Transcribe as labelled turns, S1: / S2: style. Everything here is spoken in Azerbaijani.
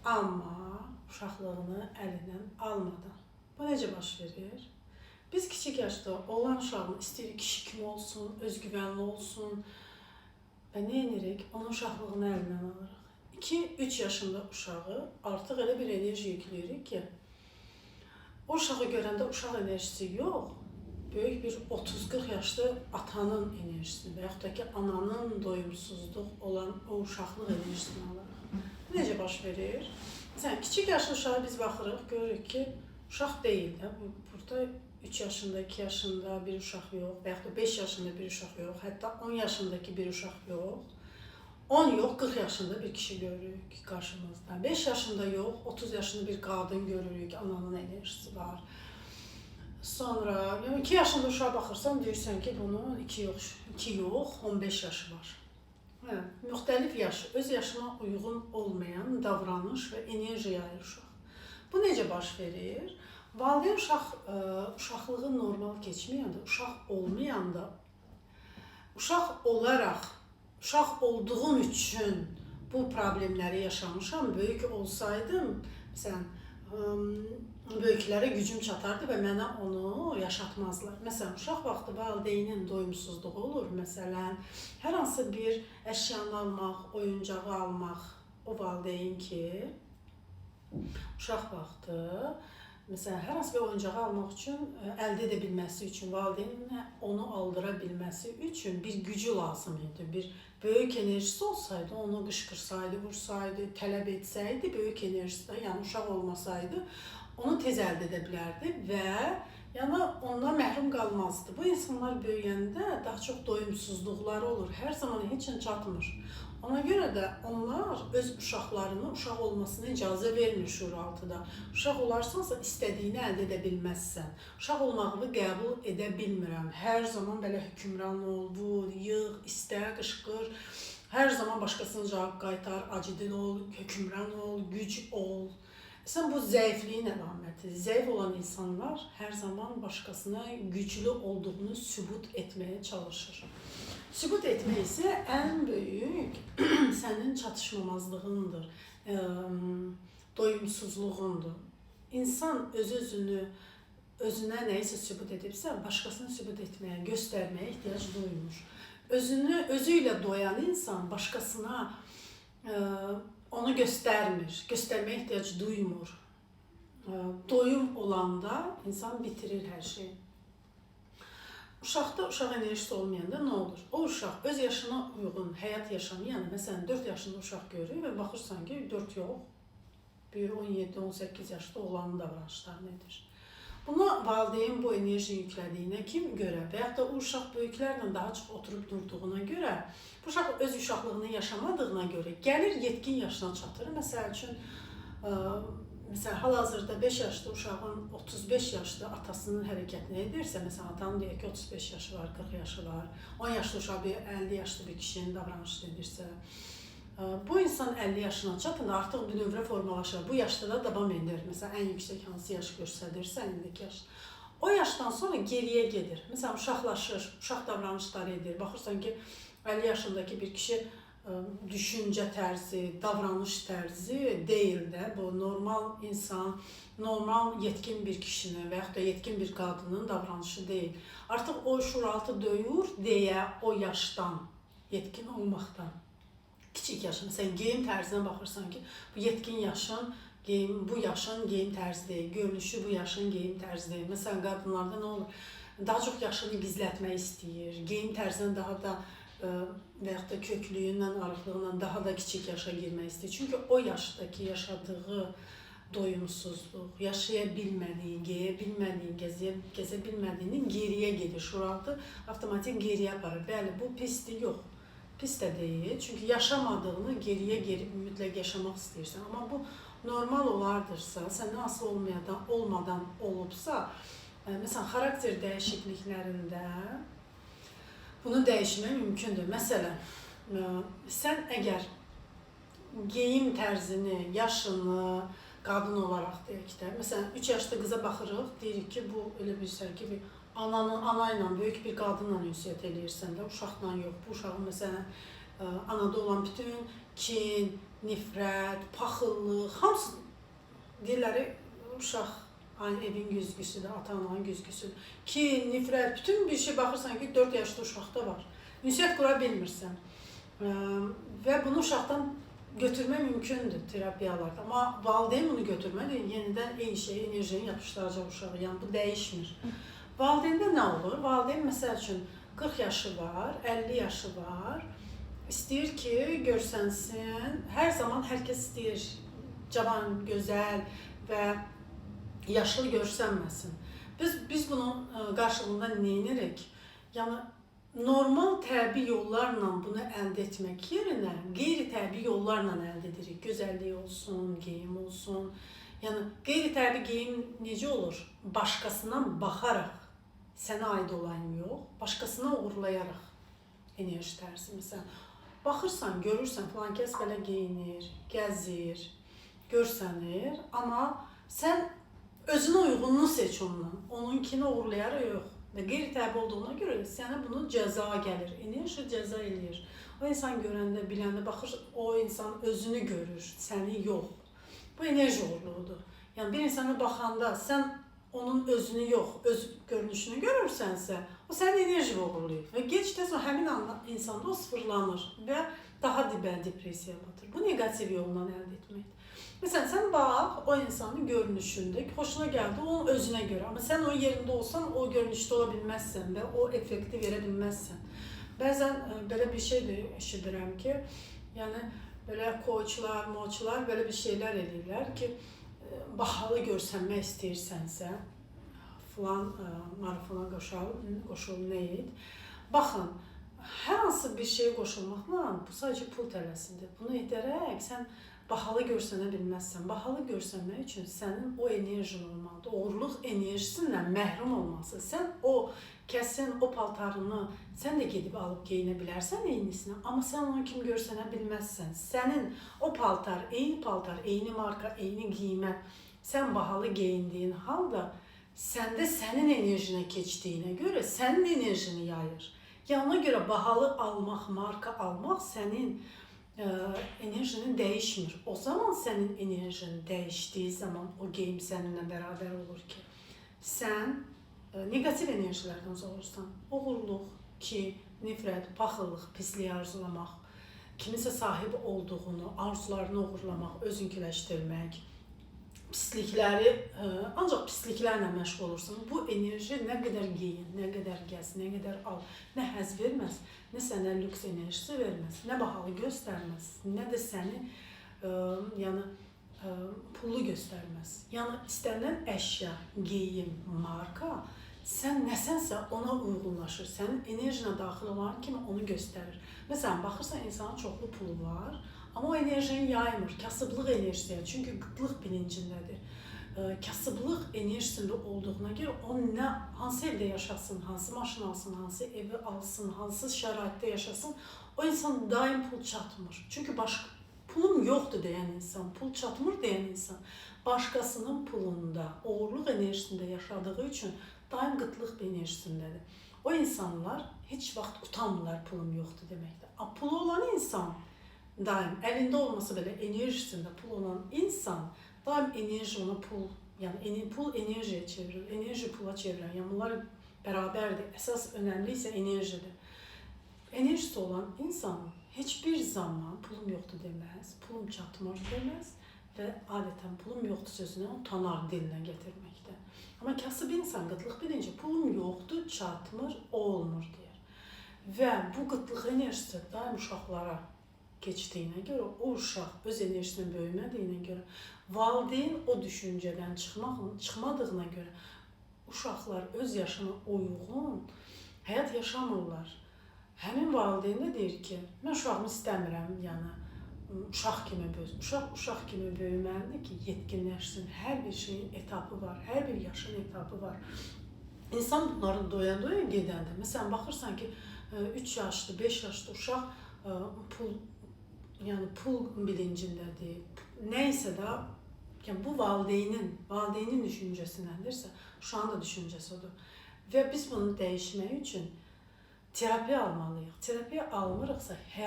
S1: Amma uşaqlığını əlindən almadan. Bu necə baş verir? Biz kiçik yaşda olan uşağın istəyirik kişi kimi olsun, özgüvənli olsun və nə edirik? Onun uşaqlığını əlindən alırıq. 2-3 yaşında uşağı artıq elə bir enerji yükləyirik ki, o uşağı görəndə uşaq enerjisi yox, böyük bir 30-40 yaşlı atanın enerjisini və yaxud da ki, ananın doyumsuzluq olan o uşaqlıq enerjisini alırıq. Bu necə baş verir? Məsələn, kiçik yaşlı uşağa biz baxırıq, görürük ki, uşaq deyil də. Burada 3 yaşında, 2 yaşında bir uşaq yox və yaxud da 5 yaşında bir uşaq yox, hətta 10 yaşındakı bir uşaq yox. 10 yox, 40 yaşında bir kişi görürük qarşımızda. 5 yaşında yox, 30 yaşında bir qadın görürük, ananın enerjisi var. Sonra, yəni 2 yaşında uşağa baxırsan, deyirsən ki, bunun 2 yox, 2 yox, 15 yaşı var. Hə, müxtəlif yaş, öz yaşına uyğun olmayan davranış və enerji yayır uşaq. Bu necə baş verir? Valideyn uşaq uşaqlığı normal keçməyəndə, uşaq olmayanda, uşaq olaraq, uşaq olduğum üçün bu problemləri yaşamışam. Böyük olsaydım, məsələn, böyüklərə gücüm çatardı və mənə onu yaşatmazlar. Məsələn, uşaq vaxtı valideynin doyumsuzluğu olur. Məsələn, hər hansı bir əşyanı almaq, oyuncağı almaq, o valideyn ki, uşaq vaxtı məsələn, hər hansı bir oyuncağı almaq üçün, əldə edə bilməsi üçün, valideynin onu aldıra bilməsi üçün bir gücü lazım idi. Bir böyük enerjisi olsaydı, onu qışqırsaydı, vursaydı, tələb etsəydi, böyük enerjisi, yəni uşaq olmasaydı, onu tez əldə edə bilərdi və yəni ondan məhrum qalmazdı. Bu insanlar böyüyəndə daha çox doyumsuzluqları olur. Hər zaman heç nə çatmır. Ona görə də onlar öz uşaqlarını uşaq olmasına icazə vermir şuuraltıda. Uşaq olarsansa istədiyini əldə edə bilməzsən. Uşaq olmağını qəbul edə bilmirəm. Hər zaman belə hökmran ol, vur, yığ, istə, qışqır. Hər zaman başqasına cavab qaytar, acıdil ol, hökmran ol, güc ol. Sən bu zəifliyin əlamətidir. Zəif olan insanlar hər zaman başqasına güclü olduğunu sübut etməyə çalışır. Sübut etmək isə ən böyük sənin çatışmamazlığındır, doyumsuzluğundur. İnsan öz-özünü, özünə nəyisə sübut edibsə, başqasına sübut etməyə, göstərməyə ehtiyac duymur. Özünü, özü ilə doyan insan başqasına onu göstərmir, göstərməyə ehtiyac duymur. Doyum olanda insan bitirir hər şeyi. Uşaqda uşaq enerjisi olmayanda nə olur? O uşaq öz yaşına uyğun həyat yaşamayanda, məsələn, 4 yaşında uşaq görür və baxırsan ki, 4 yox, bir 17-18 yaşda oğlanın davranışlarını edir. Buna valideyn bu enerji yüklədiyinə kim görə və yaxud da o uşaq böyüklərlə daha çox oturub durduğuna görə, bu uşaq öz uşaqlığını yaşamadığına görə gəlir yetkin yaşına çatır. Məsəl üçün, məsələn, hal-hazırda 5 yaşlı uşağın 35 yaşlı atasının hərəkətini edirsə, məsələn, atanın deyək ki, 35 yaşı var, 40 yaşı var, 10 yaşlı uşaq bir 50 yaşlı bir kişinin davranışını edirsə, bu insan 50 yaşına çatanda artıq bünövrə formalaşır. Bu yaşda da davam edir. Məsələn, ən yüksək hansı yaş göstərirsə, indiki yaş. O yaşdan sonra geriyə gedir. Məsələn, uşaqlaşır, uşaq davranışları edir. Baxırsan ki, 50 yaşındakı bir kişi düşüncə tərzi, davranış tərzi deyil də. Bu normal insan, normal yetkin bir kişinin və yaxud da yetkin bir qadının davranışı deyil. Artıq o şuuraltı döyür deyə o yaşdan, yetkin olmaqdan. Kiçik yaşın, məsələn, geyim tərzinə baxırsan ki, bu yetkin yaşın geyim, bu yaşın geyim tərzi deyil, görünüşü bu yaşın geyim tərzi deyil. Məsələn, qadınlarda nə olur? Daha çox yaşını gizlətmək istəyir, geyim tərzinə daha da və yaxud da köklüyündən, arıqlığından daha da kiçik yaşa girmək istəyir. Çünki o yaşdakı yaşadığı doyumsuzluq, yaşaya bilmədiyi, geyə bilmədiyi, gəzə bilmədiyinin geriyə gedir. Şuuraltı avtomatik geriyə aparır. Bəli, bu pisdir, yox. Pis də deyil. Çünki yaşamadığını geriyə geri mütləq yaşamaq istəyirsən. Amma bu normal olardırsa, səndən asılı olmadan olubsa, məsələn, xarakter dəyişikliklərində bunu dəyişmək mümkündür. Məsələn, sən əgər geyim tərzini, yaşını, qadın olaraq deyək də, məsələn, 3 yaşlı qıza baxırıq, deyirik ki, bu elə bilirsən ki, bir ana ilə, böyük bir qadınla ünsiyyət eləyirsən də, uşaqla yox. Bu uşağın məsələn, anada olan bütün kin, nifrət, paxıllıq, hamısı deyirlər uşaq evin güzgüsüdür, ata-ananın güzgüsüdür. Kin, nifrət, bütün bir şey baxırsan ki, 4 yaşlı uşaqda var. Ünsiyyət qura bilmirsən. Və bunu uşaqdan götürmək mümkündür terapiyalarda. Amma valideyn bunu götürməli, yenidən eyni şeyi, enerjini yapışdıracaq uşağa. Yəni bu dəyişmir. Valideyndə nə olur? Valideyn məsəl üçün 40 yaşı var, 50 yaşı var. İstəyir ki, görsənsin. Hər zaman hər kəs istəyir cavan, gözəl və yaşlı görsənməsin. Biz bunun qarşılığında nə edirik? Yəni normal təbii yollarla bunu əldə etmək yerinə qeyri-təbii yollarla əldə edirik. Gözəllik olsun, geyim olsun. Yəni qeyri-təbii geyim necə olur? Başqasına baxaraq, sənə aid olan yox, başqasına uğurlayaraq enerji tərzi. Məsələn, baxırsan, görürsən filan kəs belə geyinir, gəzir, görsənir, amma sən özünə uyğununu seç ondan. Onunkini uğurlayaraq yox. Və qeyri-təbii olduğuna görə sənə bunu cəza gəlir. Enerji cəza eləyir. O insan görəndə, biləndə baxır, o insan özünü görür, səni yox. Bu enerji uğurluğudur. Yəni bir insana baxanda sən onun özünü yox, öz görünüşünü görürsənsə, o sənin enerjini oğurlayır. Və gec-tez o həmin anda insanda o sıfırlanır və daha dibə depressiyaya batır. Bu neqativ yolla əldə etməkdir. Məsələn, sən bax o insanın görünüşündə, xoşuna gəldi, onun özünə görə. Amma sən onun yerində olsan, o görünüşdə ola bilməzsən və o effekti verə bilməzsən. Bəzən belə bir şey də eşidirəm ki, yəni belə koçlar, moçlar belə bir şeylər eləyirlər ki, bahalı görsənmək istəyirsənsə, filan marafona qoşul, nə et. Baxın, hər hansı bir şeyə qoşulmaqla bu sadəcə pul tələsidir. Bunu edərək sən bahalı görsənə bilməzsən. Bahalı görsənmək üçün sənin o enerjin olmalıdır. Oğurluq enerjisindən məhrum olması. Sən o kəsin o paltarını sən də gedib alıb geyinə bilərsən eynisini, amma sən onun kimi görsənə bilməzsən. Sənin o paltar, eyni paltar, eyni marka, eyni qiymət, sən bahalı geyindiyin halda səndə sənin enerjinə keçdiyinə görə sənin enerjini yayır. Yəni ona görə bahalı almaq, marka almaq sənin enerjinin dəyişmir. O zaman sənin enerjin dəyişdiyi zaman o geyim səninlə bərabər olur ki, sən neqativ enerjilərdən uzaq olursan. Oğurluq, kin, nifrət, paxıllıq, pisliyi arzulamaq, kiminsə sahib olduğunu, arzularını oğurlamaq, özünküləşdirmək, pislikləri, ancaq pisliklərlə məşğul olursan. Bu enerji nə qədər geyin, nə qədər gəz, nə qədər al, nə həzz verməz, nə sənə lüks enerjisi verməz, nə bahalı göstərməz, nə də səni pullu göstərməz. Yəni istənilən əşya, geyim, marka, sən nəsənsə ona uyğunlaşır. Sənin enerjinə daxil olan kimi onu göstərir. Məsələn, baxırsan insanın çoxlu pulu var, amma o enerjini yaymır. Kasıblıq enerjisi, çünki qıtlıq bilincindədir. Kasıblıq enerjisində olduğuna görə o nə, hansı evdə yaşasın, hansı maşın alsın, hansı evi alsın, hansı şəraitdə yaşasın, o insan daim pul çatmır. Çünki başqa pulum yoxdur deyən insan, pul çatmır deyən insan başqasının pulunda, oğurluq enerjisində yaşadığı üçün daim qıtlıq enerjisindədir. O insanlar heç vaxt utanmırlar pulum yoxdur deməkdə. Pulu olan insan daim əlində olmasa belə enerjisində pul olan insan daim enerji ona pul, yəni pul enerjiyə çevirir, enerji pula çevirir. Yəni bunlar bərabərdir. Əsas önəmli isə enerjidir. Enerjisi olan insan heç bir zaman pulum yoxdur deməz, pulum çatmır deməz və adətən pulum yoxdur sözünü utanar dilinə gətirməkdə. Amma kasıb insan qıtlıq bilinci pulum yoxdur, çatmır, olmur deyir. Və bu qıtlıq enerjisi daim uşaqlara keçdiyinə görə, o uşaq öz enerjisini böyümədiyinə görə, valideyn o düşüncədən çıxmadığına görə uşaqlar öz yaşına uyğun həyat yaşamırlar. Həmin valideyn də deyir ki, mən uşağımı istəmirəm, yəni uşaq kimi böyüsün. Uşaq uşaq kimi böyüməlidir ki, yetkinləşsin. Hər bir şeyin etapı var, hər bir yaşın etapı var. İnsan bunları doya-doya gedəndə, məsələn, baxırsan ki, 3 yaşlı, 5 yaşlı uşaq pul, yəni pul bilincindədir. Nə isə də, yəni bu valideynin düşüncəsindəndirsə, uşağın da düşüncəsi odur. Və biz bunu dəyişmək üçün terapiya almalıyıq. Terapiya almırıqsa, həyat